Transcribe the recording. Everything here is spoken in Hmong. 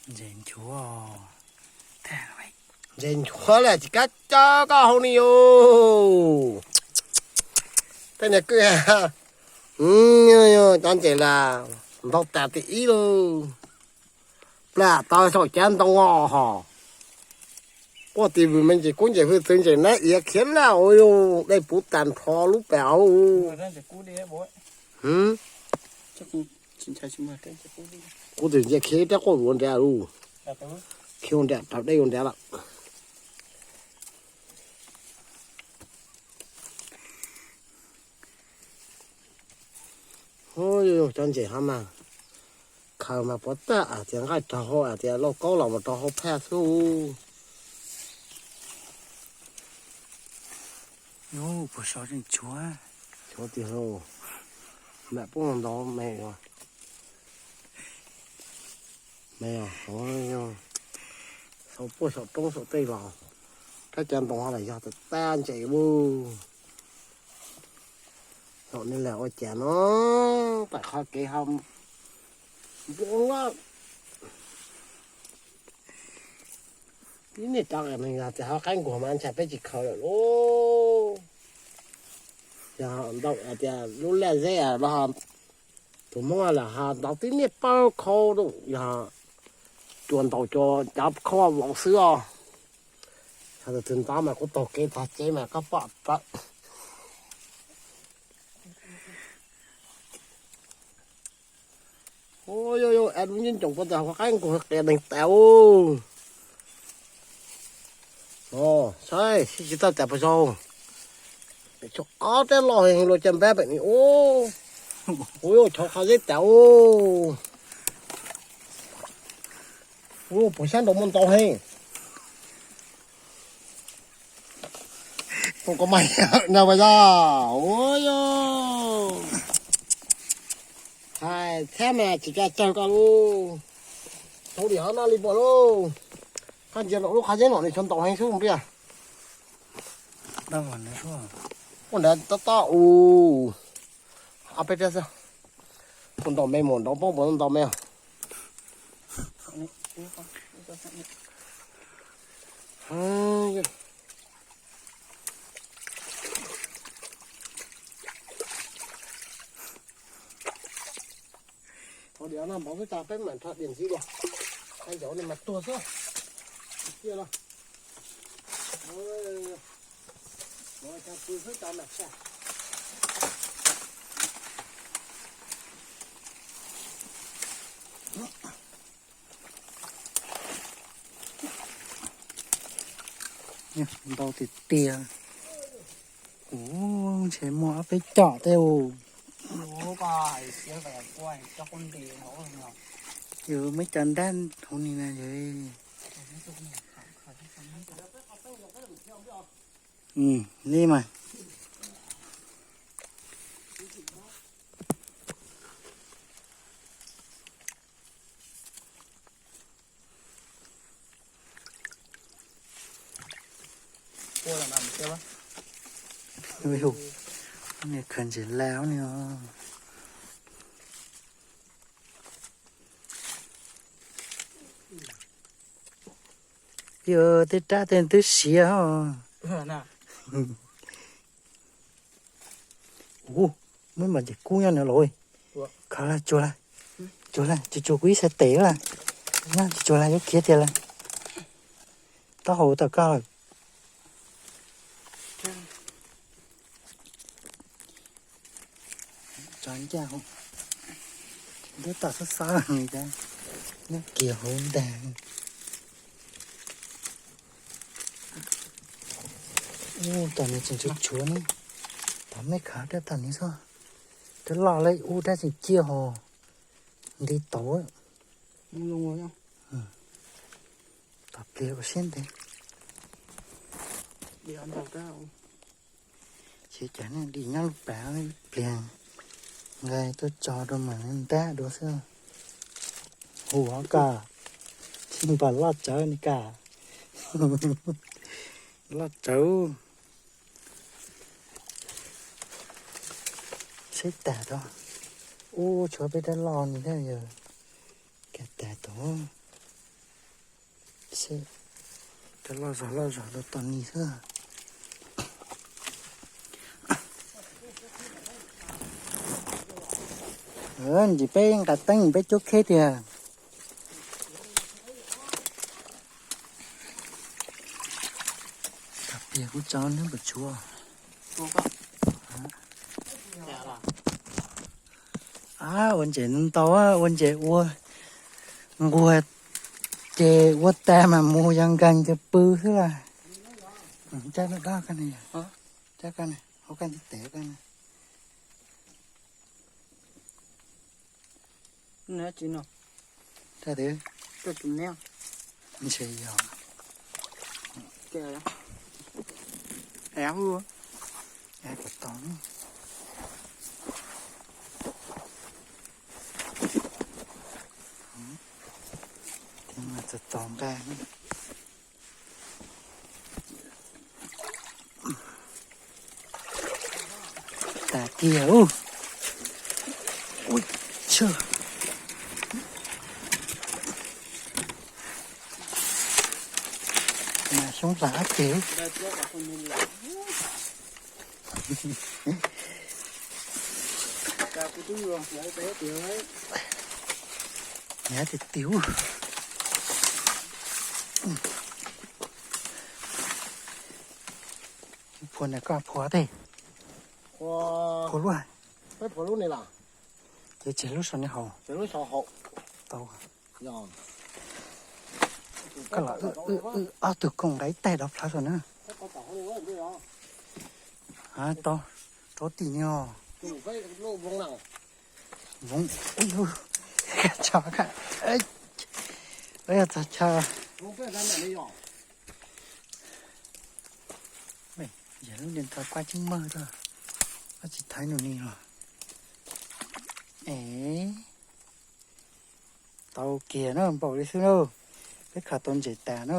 Ntses nchuav, ntses nchuav lawm tsis kav coj koj hau ni yus. Tej niag kwj ha, cov ntses las ntau tas tim ib lauj. Plam tau saum cav ntoo os hos. Quaj tis vwm me ntses kub ntses hwj txwv ntses nab iav khiav laj ua dej puv tag nrho lub pas hauv. Kuv tus ntsia khiav rab quaj vua nrad lauj. Khiav ua nrad raws dej ua nrad lawm. Cov ntses hov mas khaws mas puas tag, hais tias nqaij rau hauv, hais tias lauj kaub los mus rau hauv phaj xwb. Puas so tseem tshuav, tshuav tiag lauj. Mam poob ntau me, me saum puag saum roob saum tej los, rab cav ntoo los yog tas ntses ub. Saum nej lam ua cas no, tam qhov kev ho npua lawm. Tib niag cov neeg yog tias ho qaib nkuag mas ntshai peb tsis khaws lawm lauj. Yog ntau tias lub laj zeb los tus Hmoob lam has ntau tib niag pawg khau, yog cua ntau cua cov khau vau xwb os. Yog tus twg ntau mas kuv taug kev tag tsev mas koj pom tawm. Ua yog yog ab lub nceeb coom puag tas qhov qaib nkuag qias neeg tas ub. Saib sib tsis tau tas puas zaug. Tshuav ob rab loj heev luaj cas npab pem ni ub. Ua yog chov qhov zeb tas ub. Ua puas xyab nrau muaj ntau heev. Tus ko mas na vas yog ua yog hais thiab mas tsis kaj tsawg koj lauj. Tau dim hov no li puas lauj. Koj ntsia lub qhov zeb no nws tshuav ntau heev xwb npiaj. Ua nrad tob tob u. Ob peb rab xwb. Puas ntau me mus nrau poob puas ntau me. Ua diav no npov xwb tas peb mam rho diam ntxiv dua. Qhov ncauj no mas tuag xwb. Tiag los. Ua cas pw xwb tas mam tshaj. Ntau tiag tiag. Kuv ntshe muaj ob peb com tej u. Yus muab cov nrab hauv ni na yog. Li mas. Niag khaws ntses laj ni. Yog tej rab tej twb siav os. Ub, muaj ntses kub nyob no los. Khaws lawm, tsuag lawm, tsuag lawm, tsuag tsuag kuv ib sab tes lawm. Tsuag tsuag lawm, yuav khiav tiag lawm. Taub hau tawm koj lawm. Tso ncaj hauv, ntiab toj xab xab li cas, nyob kiag hauv ntag. Ub, tom no tseem tshuav tshuav ne. Tom mej khav rab tom no xwb. Rab loj lawm ub, rab tseem ciaj hos. Nti tau. Tom pliag ua siab ntev. Ces cas nej dim nyob lub pas ib pliag nqe tuaj tso rau mas ntab dua xwb. Hu hov koj, tsis npam loj tsawv ni koj. Loj tsawv. Saib tas tod. Ub, tshuav peb rab loj ni thiab yog. Kas tas tod. Seb, rov loj zog loj zog rau tom ni xwb. Ntsis peb nqa teeb peb cuab kheb tiag. Tab tiag kuj tso neb puas tshuav. A, ua ntses ntau, ua ntses ua nquag ces ua tag mas mus yog nkeeg ces pw xwb las. Cab dab, cab hauv kaj ntug tes. Ntshe yog, av puas tau, tes mas txaus txaus nqa. Tas kiag ub. Ua tshaj, mas xyoob hla ab teg. Nyav tiag tiag. Phua na koj phua tej, phua lub, ces tseg lub saum ni haus tau. Koj los wb ob tug koom nqa ib tais rau plhaw saum na. Tau, rau tim ni os. Voov, ua, txog chaw. Yog lub niag ntawd kuaj tsis mag rau, kuaj tsis thaiv nws li los. Es tau kiag na, npaum li xwb na. Peb khaws tau ntses tas na.